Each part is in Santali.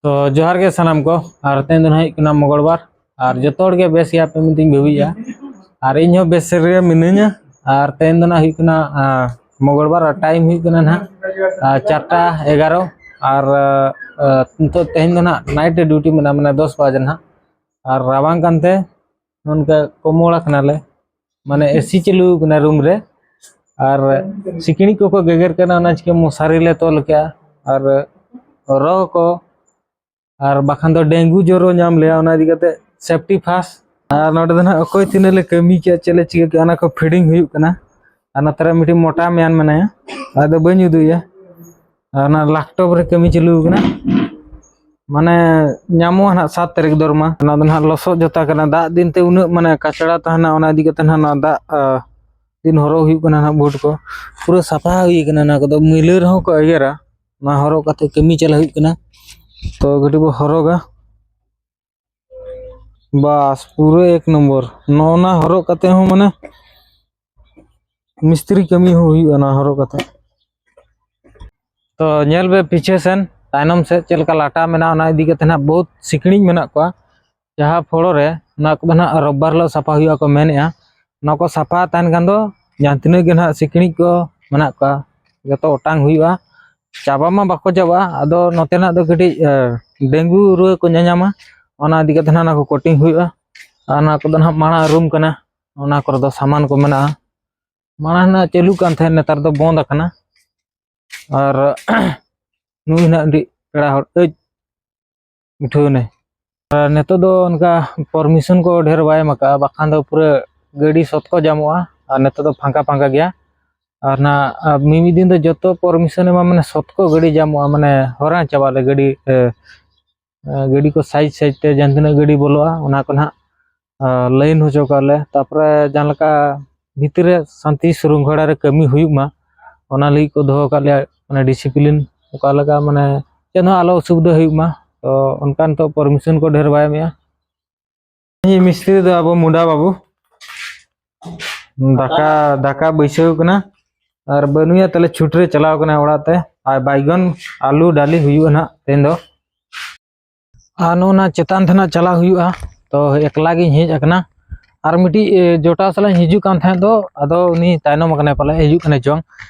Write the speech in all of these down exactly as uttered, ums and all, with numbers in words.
ᱛᱚ ᱡᱚᱦᱟᱨ ᱜᱮ ᱥᱟᱱᱟᱢ ᱠᱚ᱾ ᱟᱨ ᱛᱮᱦᱮᱧ ᱫᱚ ᱱᱟᱦᱟᱜ ᱦᱩᱭᱩᱜ ᱠᱟᱱᱟ ᱢᱚᱝᱜᱚᱞᱵᱟᱨ, ᱟᱨ ᱡᱚᱛᱚ ᱦᱚᱲ ᱜᱮ ᱵᱮᱥ ᱜᱮᱭᱟ ᱯᱮ ᱢᱮᱱᱛᱮᱧ ᱵᱷᱟᱹᱵᱤᱭᱮᱫᱼᱟ᱾ ᱟᱨ ᱤᱧ ᱦᱚᱸ ᱵᱮᱥ ᱨᱮᱜᱮ ᱢᱤᱱᱟᱹᱧᱟ᱾ ᱟᱨ ᱛᱮᱦᱮᱧ ᱫᱚ ᱱᱟᱦᱟᱜ ᱦᱩᱭᱩᱜ ᱠᱟᱱᱟ, ᱟᱸ, ᱢᱚᱝᱜᱚᱞᱵᱟᱨ, ᱟᱨ ᱴᱟᱭᱤᱢ ᱦᱩᱭᱩᱜ ᱠᱟᱱᱟ ᱱᱟᱦᱟᱜ, ᱟᱸ, ᱪᱟᱨᱴᱟ ᱮᱜᱟᱨᱚ᱾ ᱟᱨ, ᱟᱸ, ᱱᱤᱛᱚᱜ ᱛᱮᱦᱮᱧ ᱫᱚ ᱱᱟᱦᱟᱜ ᱱᱟᱭᱤᱴ ᱨᱮ ᱰᱤᱭᱩᱴᱤ ᱢᱮᱱᱟᱜᱼᱟ, ᱢᱟᱱᱮ ᱫᱚᱥ ᱵᱟᱡᱮ ᱱᱟᱦᱟᱜ᱾ ᱟᱨ ᱨᱟᱵᱟᱝ ᱠᱟᱱᱛᱮ ᱱᱚᱝᱠᱟ ᱠᱚᱢᱚᱲ ᱟᱠᱟᱱᱟᱞᱮ, ᱢᱟᱱᱮ ᱮᱥᱤ ᱪᱟᱹᱞᱩ ᱠᱟᱱᱟ ᱨᱩᱢ ᱨᱮ᱾ ᱟᱨ ᱥᱤᱠᱲᱤᱡ ᱠᱚᱠᱚ ᱜᱮᱜᱮᱨ ᱠᱟᱱᱟ, ᱚᱱᱟ ᱪᱤᱠᱟᱹ ᱢᱚᱥᱟᱨᱤ ᱞᱮ ᱛᱚᱞ ᱠᱮᱜᱼᱟ᱾ ᱟᱨ ᱨᱚ ᱠᱚ, ᱟᱨ ᱵᱟᱠᱷᱟᱱ ᱫᱚ ᱰᱮᱝᱜᱩ ᱡᱚᱨᱚ ᱧᱟᱢ ᱞᱮᱭᱟ, ᱚᱱᱟ ᱤᱫᱤ ᱠᱟᱛᱮ ᱥᱮᱯᱴᱤ ᱯᱷᱟᱥᱴ᱾ ᱟᱨ ᱱᱚᱰᱮ ᱫᱚ ᱱᱟᱦᱟᱜ ᱚᱠᱚᱭ ᱛᱤᱱᱟᱹᱜ ᱞᱮ ᱠᱟᱹᱢᱤ ᱠᱮᱜᱼᱟ, ᱪᱮᱫ ᱞᱮ ᱪᱤᱠᱟᱹ ᱠᱮᱜᱼᱟ, ᱚᱱᱟ ᱠᱚ ᱯᱷᱤᱰᱤᱝ ᱦᱩᱭᱩᱜ ᱠᱟᱱᱟ᱾ ᱟᱨ ᱱᱚᱛᱮ ᱨᱮ ᱢᱤᱫᱴᱤᱡ ᱢᱚᱴᱟ ᱢᱮᱱ ᱢᱮᱱᱟᱭᱟ, ᱟᱫᱚ ᱵᱟᱹᱧ ᱩᱫᱩᱜ ᱮᱭᱟ᱾ ᱟᱨ ᱚᱱᱟ ᱞᱮᱯᱴᱚᱯ ᱨᱮ ᱠᱟᱹᱢᱤ ᱪᱟᱹᱞᱩ ᱠᱟᱱᱟ, ᱢᱟᱱᱮ ᱧᱟᱢᱚᱜᱼᱟ ᱱᱟᱦᱟᱜ ᱥᱟᱛ ᱛᱟᱹᱨᱤᱠᱷ ᱫᱚᱨᱢᱟ᱾ ᱚᱱᱟ ᱫᱚ ᱱᱟᱦᱟᱜ ᱞᱚᱥᱚᱫ ᱡᱚᱛᱟ ᱠᱟᱱᱟ, ᱫᱟᱜ ᱫᱤᱱ ᱛᱮ ᱩᱱᱟᱹᱜ ᱢᱟᱱᱮ ᱠᱟᱪᱲᱟ ᱛᱟᱦᱮᱱᱟ, ᱚᱱᱟ ᱤᱫᱤ ᱠᱟᱛᱮ ᱱᱟᱦᱟᱜ ᱱᱚᱣᱟ ᱫᱟᱜ, ᱟ, ᱫᱤᱱ ᱦᱚᱨᱚᱜ ᱦᱩᱭᱩᱜ ᱠᱟᱱᱟ ᱱᱟᱦᱟᱜ ᱵᱩᱴ ᱠᱚ᱾ ᱯᱩᱨᱟᱹ ᱥᱟᱯᱷᱟ ᱦᱩᱭ ᱠᱟᱱᱟ, ᱚᱱᱟ ᱠᱚᱫᱚ ᱢᱟᱹᱭᱞᱟᱹ ᱨᱮᱦᱚᱸ ᱠᱚ ᱮᱜᱮᱨᱟ᱾ ᱚᱱᱟ ᱦᱚᱨᱚᱜ ᱠᱟᱛᱮ ᱠᱟᱹᱢᱤ ᱪᱟᱞᱟᱜ ᱦᱩᱭᱩᱜ ᱠᱟᱱᱟ᱾ ᱛᱚ ᱜᱟᱹᱰᱤ ᱵᱚ ᱦᱚᱨᱚᱜᱟ᱾ ᱵᱟᱥ, ᱯᱩᱨᱟᱹ ᱮᱠ ᱱᱚᱢᱵᱚᱨ᱾ ᱱᱚᱜᱼᱚ ᱱᱟ ᱦᱚᱨᱚᱜ ᱠᱟᱛᱮ ᱦᱚᱸ ᱢᱟᱱᱮ ᱢᱤᱥᱛᱨᱤ ᱠᱟᱹᱢᱤ ᱦᱚᱸ ᱦᱩᱭᱩᱜᱼᱟ ᱱᱚᱣᱟ ᱦᱚᱨᱚᱜ ᱠᱟᱛᱮ᱾ ᱛᱚ ᱧᱮᱞ ᱵᱮ ᱯᱤᱪᱷᱮ ᱥᱮᱱ, ᱛᱟᱭᱱᱚᱢ ᱥᱮᱫ ᱪᱮᱫ ᱞᱮᱠᱟ ᱞᱟᱴᱟ ᱢᱮᱱᱟᱜᱼᱟ, ᱚᱱᱟ ᱤᱫᱤ ᱠᱟᱛᱮ ᱱᱟᱦᱟᱜ ᱵᱚᱦᱩᱛ ᱥᱤᱠᱲᱤᱡ ᱢᱮᱱᱟᱜ ᱠᱚᱣᱟ᱾ ᱡᱟᱦᱟᱸ ᱯᱷᱚᱲᱚ ᱨᱮ ᱚᱱᱟ ᱠᱚᱫᱚ ᱱᱟᱦᱟᱜ ᱨᱳᱵᱵᱟᱨ ᱦᱤᱞᱳᱜ ᱥᱟᱯᱷᱟ ᱦᱩᱭᱩᱜᱼᱟ ᱠᱚ ᱢᱮᱱᱮᱜᱼᱟ᱾ ᱚᱱᱟ ᱠᱚ ᱥᱟᱯᱷᱟ ᱛᱟᱦᱮᱱ ᱠᱷᱟᱱ ᱫᱚ ᱡᱟᱦᱟᱸ ᱛᱤᱱᱟᱹᱜ ᱜᱮ ᱱᱟᱦᱟᱜ ᱥᱤᱠᱲᱤᱡ ᱠᱚ ᱢᱮᱱᱟᱜ ᱠᱚᱣᱟ, ᱡᱚᱛᱚ ᱚᱴᱟᱝ ᱦᱩᱭᱩᱜᱼᱟ᱾ ᱪᱟᱵᱟ ᱢᱟ ᱵᱟᱠᱚ ᱪᱟᱵᱟᱜᱼᱟ, ᱟᱫᱚ ᱱᱚᱛᱮᱱᱟᱜ ᱫᱚ ᱠᱟᱹᱴᱤᱡ, ᱮ, ᱰᱮᱝᱜᱩ ᱨᱩᱣᱟᱹ ᱠᱚ ᱧᱟᱧᱟᱢᱟ, ᱚᱱᱟ ᱤᱫᱤ ᱠᱟᱛᱮ ᱱᱟᱦᱟᱜ ᱚᱱᱟ ᱠᱚ ᱠᱳᱴᱤᱝ ᱦᱩᱭᱩᱜᱼᱟ᱾ ᱟᱨ ᱚᱱᱟ ᱠᱚᱫᱚ ᱱᱟᱦᱟᱜ ᱢᱟᱲᱟᱝ ᱨᱩᱢ ᱠᱟᱱᱟ, ᱚᱱᱟ ᱠᱚᱨᱮ ᱫᱚ ᱥᱟᱢᱟᱱ ᱠᱚ ᱢᱮᱱᱟᱜᱼᱟ᱾ ᱢᱟᱲᱟᱝ ᱱᱟᱦᱟᱜ ᱪᱟᱹᱞᱩᱜ ᱠᱟᱱ ᱛᱟᱦᱮᱸᱫ, ᱱᱮᱛᱟᱨ ᱫᱚ ᱵᱚᱱᱫ ᱟᱠᱟᱱᱟ᱾ ᱟᱨ ᱱᱩᱭ ᱱᱟᱦᱟᱜ ᱟᱹᱰᱤ ᱯᱮᱲᱟ ᱦᱚᱲ, ᱟᱹᱡ ᱩᱴᱷᱟᱹᱣ ᱱᱟᱭ᱾ ᱟᱨ ᱱᱤᱛᱚᱜ ᱫᱚ ᱚᱱᱠᱟ ᱯᱟᱨᱢᱤᱥᱚᱱ ᱠᱚ ᱰᱷᱮᱨ ᱵᱟᱭ ᱮᱢ ᱟᱠᱟᱫᱼᱟ, ᱵᱟᱠᱷᱟᱱ ᱫᱚ ᱯᱩᱨᱟᱹ ᱜᱟᱹᱰᱤ ᱥᱚᱛ ᱠᱚ ᱡᱟᱢᱚᱜᱼᱟ᱾ ᱟᱨ ᱱᱤᱛᱚᱜ ᱫᱚ ᱯᱷᱟᱸᱠᱟ ᱯᱷᱟᱸᱠᱟ ᱜᱮᱭᱟ᱾ ᱟᱨ ᱱᱟ, ᱟᱨ ᱢᱤᱢᱤᱫ ᱫᱤᱱ ᱫᱚ ᱡᱚᱛᱚ ᱯᱟᱨᱢᱤᱥᱚᱱ ᱮᱢᱟ, ᱢᱟᱱᱮ ᱥᱚᱛ ᱠᱚ ᱜᱟᱹᱰᱤ ᱡᱟᱢᱚᱜᱼᱟ, ᱢᱟᱱᱮ ᱦᱚᱨᱟ ᱪᱟᱵᱟᱜ ᱞᱮ ᱜᱟᱹᱰᱤ, ᱮ, ᱮ, ᱜᱟᱹᱰᱤ ᱠᱚ ᱥᱟᱭᱤᱡᱽ ᱥᱟᱭᱤᱡᱽ ᱛᱮ ᱡᱟᱦᱟᱸ ᱛᱤᱱᱟᱹᱜ ᱜᱟᱹᱰᱤ ᱵᱚᱞᱚᱜᱼᱟ, ᱚᱱᱟ ᱠᱚ ᱱᱟᱦᱟᱜ, ᱮ, ᱞᱟᱭᱤᱱ ᱦᱚᱪᱚ ᱠᱟᱜ ᱞᱮ᱾ ᱛᱟᱨᱯᱚᱨᱮ ᱡᱟᱦᱟᱸ ᱞᱮᱠᱟ ᱵᱷᱤᱛᱤᱨ ᱨᱮ ᱥᱟᱱᱛᱤ ᱥᱨᱩᱝᱠᱷᱚᱲᱟ ᱨᱮ ᱠᱟᱹᱢᱤ ᱦᱩᱭᱩᱜ ᱢᱟ, ᱚᱱᱟ ᱞᱟᱹᱜᱤᱫ ᱠᱚ ᱫᱚᱦᱚ ᱟᱠᱟᱫ ᱞᱮᱭᱟ, ᱢᱟᱱᱮ ᱰᱤᱥᱤᱯᱞᱤᱱ, ᱚᱠᱟ ᱞᱮᱠᱟ ᱢᱟᱱᱮ ᱪᱮᱫ ᱦᱚᱸ ᱟᱞᱚ ᱚᱥᱩᱵᱤᱫᱷᱟ ᱦᱩᱭᱩᱜ ᱢᱟ᱾ ᱛᱚ ᱚᱱᱠᱟ ᱱᱤᱛᱚᱜ ᱯᱟᱨᱢᱤᱥᱚᱱ ᱠᱚ ᱰᱷᱮᱨ ᱵᱟᱭ ᱮᱢᱮᱜᱼᱟ᱾ ᱤᱧᱤᱡ ᱢᱤᱥᱛᱨᱤ ᱫᱚ ᱟᱵᱚ ᱢᱩᱰᱟ ᱵᱟᱹᱵᱩ, ᱫᱟᱠᱟ, ᱫᱟᱠᱟ ᱵᱟᱹᱭᱥᱟᱹᱣ ᱠᱟᱱᱟ, ᱟᱨ ᱵᱟᱹᱱᱩᱭᱟ, ᱛᱟᱦᱞᱮ ᱪᱷᱩᱴ ᱨᱮ ᱪᱟᱞᱟᱣ ᱠᱟᱱᱟ ᱚᱲᱟᱜ ᱛᱮ᱾ ᱟᱨ ᱵᱟᱭᱜᱚᱱ, ᱟᱹᱞᱩ, ᱰᱟᱹᱞᱤ ᱦᱩᱭᱩᱜᱼᱟ ᱱᱟᱦᱟᱜ ᱛᱮᱦᱮᱧ ᱫᱚ᱾ ᱟᱨ ᱱᱚᱜᱼᱚ ᱱᱟ ᱪᱮᱛᱟᱱ ᱛᱮ ᱱᱟᱜ ᱪᱟᱞᱟᱣ ᱦᱩᱭᱩᱜᱼᱟ᱾ ᱛᱚ ᱮᱠᱞᱟ ᱜᱤᱧ ᱦᱮᱡ ᱟᱠᱟᱱᱟ᱾ ᱟᱨ ᱢᱤᱫᱴᱤᱡ, ᱮ, ᱡᱚᱴᱟᱣ ᱥᱟᱞᱟᱜ ᱤᱧ ᱦᱤᱡᱩᱜ ᱠᱟᱱ ᱛᱟᱦᱮᱸᱫ ᱫᱚ, ᱟᱫᱚ ᱩᱱᱤ ᱛᱟᱭᱱᱚᱢ ᱟᱠᱟᱱᱟᱭ ᱯᱟᱞᱮ, ᱦᱤᱡᱩᱜ ᱠᱟᱱᱟᱭ ᱪᱚᱝ᱾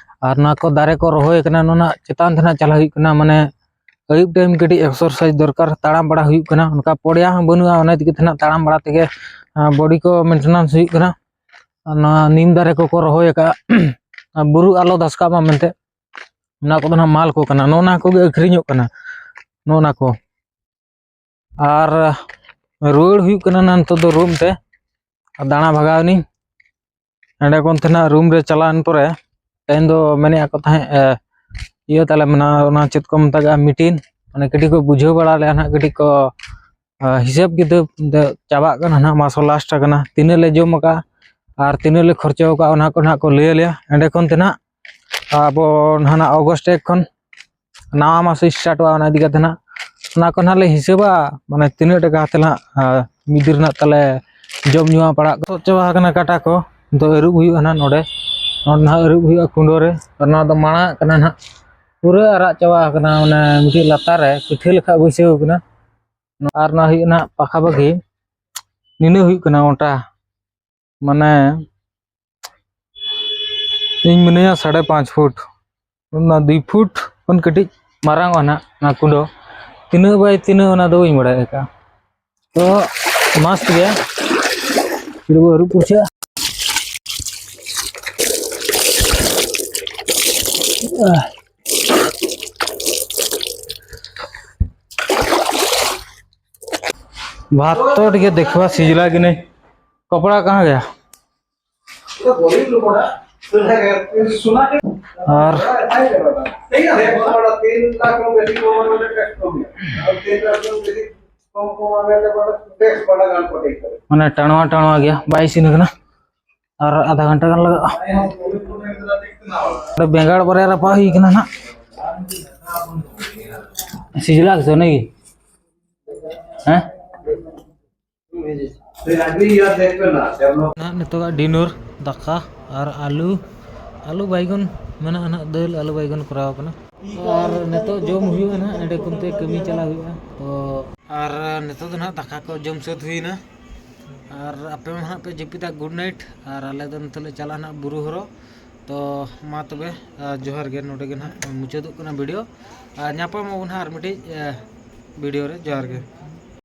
ᱟᱨ ᱱᱚᱣᱟ ᱠᱚ ᱫᱟᱨᱮ ᱠᱚ ᱨᱚᱦᱚᱭ ᱠᱟᱱᱟ, ᱱᱚᱣᱟ ᱪᱮᱛᱟᱱ ᱛᱮ ᱱᱟᱜ ᱪᱟᱞᱟᱣ ᱦᱩᱭᱩᱜ ᱠᱟᱱᱟ᱾ ᱢᱟᱱᱮ ᱟᱹᱭᱩᱵ ᱴᱟᱭᱤᱢ ᱠᱟᱹᱴᱤᱡ ᱮᱠᱥᱟᱨᱥᱟᱭᱤᱡᱽ ᱫᱚᱨᱠᱟᱨ, ᱛᱟᱲᱟᱢ ᱵᱟᱲᱟ ᱦᱩᱭᱩᱜ ᱠᱟᱱᱟ᱾ ᱚᱱᱠᱟ ᱯᱚᱲᱭᱟ ᱦᱚᱸ ᱵᱟᱹᱱᱩᱜᱼᱟ, ᱚᱱᱟ ᱛᱮᱜᱮ ᱛᱮ ᱱᱟᱜ ᱛᱟᱲᱟᱢ ᱵᱟᱲᱟ ᱛᱮᱜᱮ, ᱟ, ᱵᱚᱰᱤ ᱠᱚ ᱢᱮᱱᱴᱮᱱᱮᱱᱥ ᱦᱩᱭᱩᱜ ᱠᱟᱱᱟ᱾ ᱟᱨ ᱱᱚᱣᱟ ᱱᱤᱢ ᱫᱟᱨᱮ ᱠᱚᱠᱚ ᱨᱚᱦᱚᱭ ᱟᱠᱟᱫᱼᱟ, ᱟᱨ ᱵᱩᱨᱩ ᱟᱞᱚ ᱫᱷᱟᱥᱠᱟᱜ ᱢᱟ ᱢᱮᱱᱛᱮ᱾ ᱚᱱᱟ ᱠᱚᱫᱚ ᱱᱟᱜ ᱢᱟᱞ ᱠᱚ ᱠᱟᱱᱟ, ᱱᱚᱜᱼᱚ ᱱᱟ ᱠᱚᱜᱮ ᱟᱹᱠᱷᱨᱤᱧᱚᱜ ᱠᱟᱱᱟ, ᱱᱚᱜᱼᱚ ᱱᱟ ᱠᱚ᱾ ᱟᱨ ᱨᱩᱣᱟᱹᱲ ᱦᱩᱭᱩᱜ ᱠᱟᱱᱟ ᱱᱟᱜ ᱱᱤᱛᱚᱜ ᱫᱚ ᱨᱩᱢ ᱛᱮ, ᱟᱨ ᱫᱟᱬᱟ ᱵᱷᱟᱜᱟᱣ ᱮᱱᱟᱹᱧ᱾ ᱚᱸᱰᱮ ᱠᱷᱚᱱ ᱛᱮ ᱱᱟᱜ ᱨᱩᱢ ᱨᱮ ᱪᱟᱞᱟᱣᱮᱱ ᱯᱚᱨᱮ, ᱛᱮᱦᱮᱧ ᱫᱚ ᱢᱮᱱᱮᱫᱼᱟ ᱠᱚ ᱛᱟᱦᱮᱸᱫ, ᱮ, ᱤᱭᱟᱹ ᱛᱟᱞᱮ ᱢᱮᱱᱟᱜᱼᱟ, ᱚᱱᱟ ᱪᱮᱫ ᱠᱚ ᱢᱮᱛᱟᱜᱼᱟ, ᱢᱤᱴᱤᱝ᱾ ᱢᱟᱱᱮ ᱠᱟᱹᱴᱤᱡ ᱠᱚ ᱵᱩᱡᱷᱟᱹᱣ ᱵᱟᱲᱟ ᱞᱮᱭᱟ ᱱᱟᱜ, ᱠᱟᱹᱴᱤᱡ ᱠᱚ, ᱟ, ᱦᱤᱥᱟᱹᱵ ᱠᱤᱛᱟᱹᱵ ᱫᱚ ᱪᱟᱵᱟᱜ ᱠᱟᱱᱟ ᱱᱟᱜ, ᱢᱟᱥ ᱦᱚᱸ ᱞᱟᱥᱴ ᱟᱠᱟᱱᱟ, ᱛᱤᱱᱟᱹᱜ ᱞᱮ ᱡᱚᱢ ᱟᱠᱟᱫᱼᱟ ᱟᱨ ᱛᱤᱱᱟᱹᱜ ᱞᱮ ᱠᱷᱚᱨᱪᱟ ᱟᱠᱟᱫᱼᱟ, ᱚᱱᱟ ᱠᱚ ᱱᱟᱜ ᱠᱚ ᱞᱟᱹᱭ ᱟᱞᱮᱭᱟ᱾ ᱚᱸᱰᱮ ᱠᱷᱚᱱ ᱛᱮ ᱱᱟᱜ ᱟᱵᱚ ᱱᱟᱦᱟᱜ ᱚᱜᱚᱥᱴ ᱮᱠ ᱠᱷᱚᱱ ᱱᱟᱣᱟ ᱢᱟᱥ ᱥᱴᱟᱨᱴᱚᱜᱼᱟ, ᱚᱱᱟ ᱤᱫᱤ ᱠᱟᱛᱮ ᱱᱟᱜ ᱚᱱᱟ ᱠᱚ ᱱᱟᱜ ᱞᱮ ᱦᱤᱥᱟᱹᱵᱟ, ᱢᱟᱱᱮ ᱛᱤᱱᱟᱹᱜ ᱴᱟᱠᱟ ᱠᱟᱛᱮ ᱱᱟᱜ, ᱟ, ᱢᱤᱫ ᱫᱤᱱ ᱨᱮᱱᱟᱜ ᱛᱟᱞᱮ ᱡᱚᱢ ᱧᱩᱣᱟᱜ ᱯᱟᱲᱟᱜ ᱠᱚ᱾ ᱪᱟᱵᱟ ᱟᱠᱟᱱᱟ ᱠᱟᱴᱟ ᱠᱚ, ᱫᱚ ᱟᱹᱨᱩᱵ ᱦᱩᱭᱩᱜᱼᱟ ᱱᱟᱜ ᱱᱚᱰᱮ᱾ ᱱᱚᱰᱮ ᱱᱟᱜ ᱟᱹᱨᱩᱵ ᱦᱩᱭᱩᱜᱼᱟ ᱠᱩᱸᱰᱟᱹ ᱨᱮ, ᱟᱨ ᱱᱚᱣᱟ ᱫᱚ ᱢᱟᱲᱟᱝ ᱠᱟᱱᱟ ᱱᱟᱜ, ᱯᱩᱨᱟᱹ ᱟᱨᱟᱜ ᱪᱟᱵᱟ ᱟᱠᱟᱱᱟ, ᱚᱱᱮ ᱢᱤᱫᱴᱤᱡ ᱞᱟᱛᱟᱨ ᱨᱮ ᱯᱤᱴᱷᱟᱹ ᱞᱮᱠᱟ ᱵᱟᱹᱭᱥᱟᱹᱣ ᱠᱟᱱᱟ᱾ ᱟᱨ ᱱᱚᱣᱟ ᱦᱩᱭᱩᱜ ᱠᱟᱱᱟ ᱯᱟᱠᱷᱟ ᱯᱟᱠᱷᱤ ᱱᱤᱱᱟᱹᱜ ᱦᱩᱭᱩᱜ ᱠᱟᱱᱟ ᱢᱚᱴᱟ, ᱢᱟᱱᱮ ᱤᱧ ᱢᱤᱱᱟᱹᱧᱟ ᱥᱟᱲᱮ ᱯᱟᱸᱪ ᱯᱷᱩᱴ, ᱚᱱᱟ ᱫᱩᱭ ᱯᱷᱩᱴ ᱠᱷᱚᱱ ᱠᱟᱹᱴᱤᱡ ᱢᱟᱨᱟᱝ ᱚᱜᱼᱟ ᱱᱟᱜ ᱚᱱᱟ ᱠᱩᱸᱰᱟᱹ᱾ ᱛᱤᱱᱟᱹᱜ ᱵᱟᱭ ᱛᱤᱱᱟᱹᱜ ᱚᱱᱟ ᱫᱚ ᱵᱟᱹᱧ ᱵᱟᱲᱟᱭ ᱟᱠᱟᱫᱼᱟ᱾ ᱛᱚ ᱢᱟᱥᱴ ᱜᱮ ᱯᱷᱤᱨ ᱵᱚ ᱟᱹᱨᱩᱵ ᱯᱩᱪᱷᱟᱹᱜᱼᱟ᱾ ᱵᱷᱟᱛ ᱛᱚ ᱴᱷᱤᱠ ᱜᱮ ᱫᱮᱠᱷᱣᱟ ᱥᱤᱡᱞᱟ ᱜᱤᱱᱟᱹᱧ᱾ ᱠᱚᱯᱲᱟ ᱠᱟᱦᱟᱸ ᱜᱟᱭᱟ? ᱟᱨ ᱢᱟᱱᱮ ᱴᱟᱬᱣᱟ ᱴᱟᱬᱣᱟ ᱜᱮᱭᱟ, ᱵᱟᱭ ᱤᱥᱤᱱ ᱠᱟᱱᱟ, ᱟᱨ ᱟᱫᱷᱟ ᱜᱷᱚᱱᱴᱟ ᱜᱟᱱ ᱞᱟᱜᱟᱜᱼᱟ᱾ ᱚᱸᱰᱮ ᱵᱮᱸᱜᱟᱲ ᱵᱟᱨᱭᱟ ᱨᱟᱯᱟᱜ ᱦᱩᱭ ᱠᱟᱱᱟ ᱱᱟᱦᱟᱜ᱾ ᱥᱤᱡᱞᱟ ᱜᱮᱥᱮ ᱩᱱᱤ ᱜᱮ? ᱦᱮᱸ? ᱱᱟᱦᱟᱜ ᱱᱤᱛᱚᱜᱟᱜ ᱰᱤᱱᱚᱨ, ᱫᱟᱠᱟ ᱟᱨ ᱟᱹᱞᱩ, ᱟᱹᱞᱩ ᱵᱟᱭᱜᱚᱱ ᱢᱮᱱᱟᱜᱼᱟ ᱱᱟᱦᱟᱜ, ᱫᱟᱹᱞ ᱟᱹᱞᱩ ᱵᱟᱭᱜᱚᱱ ᱠᱚᱨᱟᱣ ᱠᱟᱱᱟ᱾ ᱟᱨ ᱱᱤᱛᱚᱜ ᱡᱚᱢ ᱦᱩᱭᱩᱜᱼᱟ ᱱᱟᱦᱟᱜ, ᱮᱸᱰᱮ ᱠᱷᱚᱱᱛᱮ ᱠᱟᱹᱢᱤ ᱪᱟᱞᱟᱣ ᱦᱩᱭᱩᱜᱼᱟ᱾ ᱛᱚ ᱟᱨ ᱱᱤᱛᱚᱜ ᱫᱚ ᱱᱟᱦᱟᱜ ᱫᱟᱠᱟ ᱠᱚ ᱡᱚᱢ ᱥᱟᱹᱛ ᱦᱩᱭᱱᱟ᱾ ᱟᱨ ᱟᱯᱮ ᱢᱟ ᱱᱟᱦᱟᱜ ᱯᱮ ᱡᱟᱹᱯᱤᱫᱟ, good night᱾ ᱟᱨ ᱟᱞᱮ ᱫᱚ ᱱᱤᱛᱚᱜ ᱞᱮ ᱪᱟᱞᱟᱜᱼᱟ ᱱᱟᱦᱟᱜ ᱵᱩᱨᱩ ᱦᱚᱨᱚᱜ᱾ ᱛᱚ ᱢᱟ ᱛᱚᱵᱮ, ᱟᱨ ᱡᱚᱦᱟᱨ ᱜᱮ, ᱱᱚᱰᱮ ᱜᱮ ᱱᱟᱦᱟᱜ ᱢᱩᱪᱟᱹᱫᱚᱜ ᱠᱟᱱᱟ ᱵᱷᱤᱰᱤᱭᱳ᱾ ᱟᱨ ᱧᱟᱯᱟᱢ ᱟᱵᱚᱱ ᱱᱟᱦᱟᱜ ᱟᱨ ᱢᱤᱫᱴᱤᱡ, ᱟᱨ ᱵᱷᱤᱰᱤᱭᱳ ᱨᱮ᱾ ᱡᱚᱦᱟᱨ ᱜᱮ᱾